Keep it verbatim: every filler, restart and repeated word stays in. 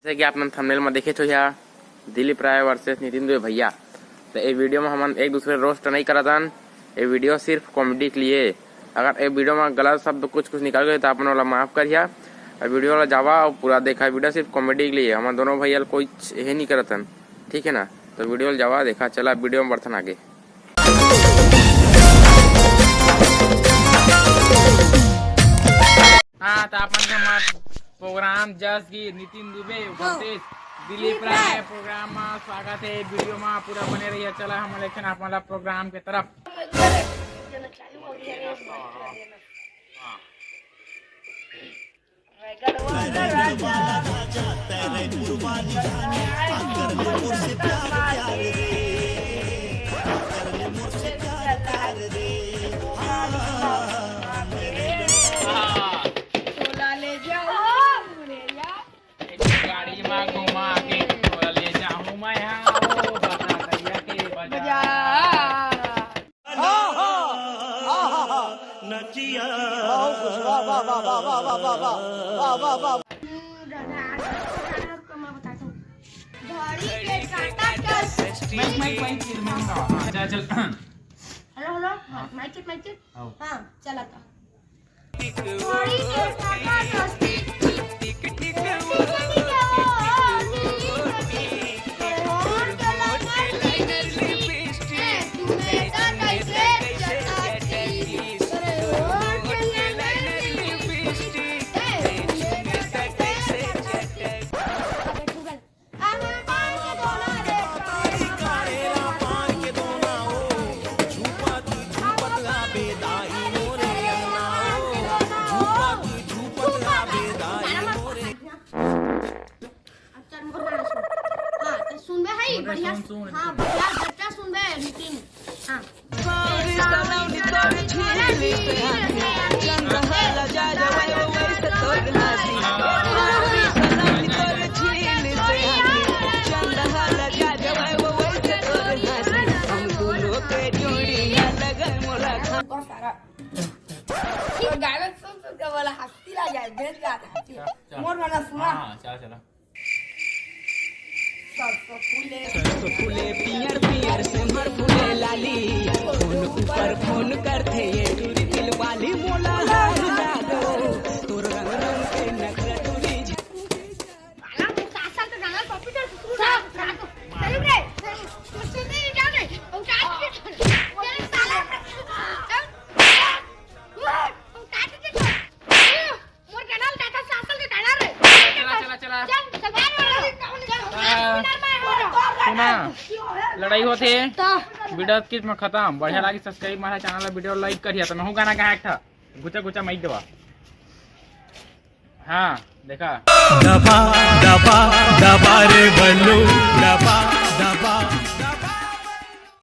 जैसे कि आप मन थंबनेल में देखे हो, यहाँ दिलीप राय वर्सेस नितिन दुबे भैया। तो ये वीडियो में हमन एक दूसरे रोस्ट नहीं करत हन, ये वीडियो सिर्फ कॉमेडी के लिए। अगर ये वीडियो में गलत शब्द कुछ कुछ निकल गए तो आप मन ओला माफ करिया। और वीडियो ला जावा और पूरा देखा, वीडियो सिर्फ कॉमेडी के लिए, हमन दोनों भैया कोई ये नहीं करत हन, ठीक है ना? तो वीडियो ला जावा देखा, चला वीडियो में बढ़थन आगे। हाँ, तो अपन के हमर प्रोग्राम जस की नितिन दुबे हाँ। वर्सेस दिलीप राय प्रोग्राम में स्वागत है। वीडियो में पूरा बने रहिए। चला हम लेकिन आप वाला प्रोग्राम के तरफ। गाड़ी में घुमा के तोरा ले जाऊं मैं, हाँ, वो बता भैया के बाजार। हेलो, हेलो, हाँ, माइक चेक, माइक चेक। हाँ, चला था। अच्छा, मोर गाना सुन। हाँ, तो सुनबे है, सुन रे, बढ़िया। सुन, सुन। हाँ, बढ़िया, अच्छा सुनबे, नितिन। हाँ। बहुत सारा। गाना सुन सुन के बोला, हंसी ला जाए, बेच जाता है। चल, चल। मोर गाना सुना। हाँ, चला, चला। सरसों फूले, सरसों फूले, पियर पियर सेमर फूले लाली। फोन ऊपर फोन करथे ये टूरी दिल वाली, मोला हार ला दो, तोर रंग रंग के नखरा टूरी। साला, वो सात साल का गाना कॉपी कर, तू सुन रहा है, सुन रहा है। चल रे, सुन, सुन, सुन, नहीं, जाओ रे। वो सात के, तेरे साला, चल। मोर गाना ल जाता सासल के गाना रे। चला, चला, चला। चल, चल, चल, चल। आ, सुना, लड़ाई होथे। तो वीडियो किस में खत्म। बढ़िया लागी, सब्सक्राइब मारा चैनल ला, वीडियो लाइक करिया। तो महू गाना गाए एक ठा, गुचा गुचा माइक देवा। हाँ, देखा। दबा, दबा, दबा रे बल्लू,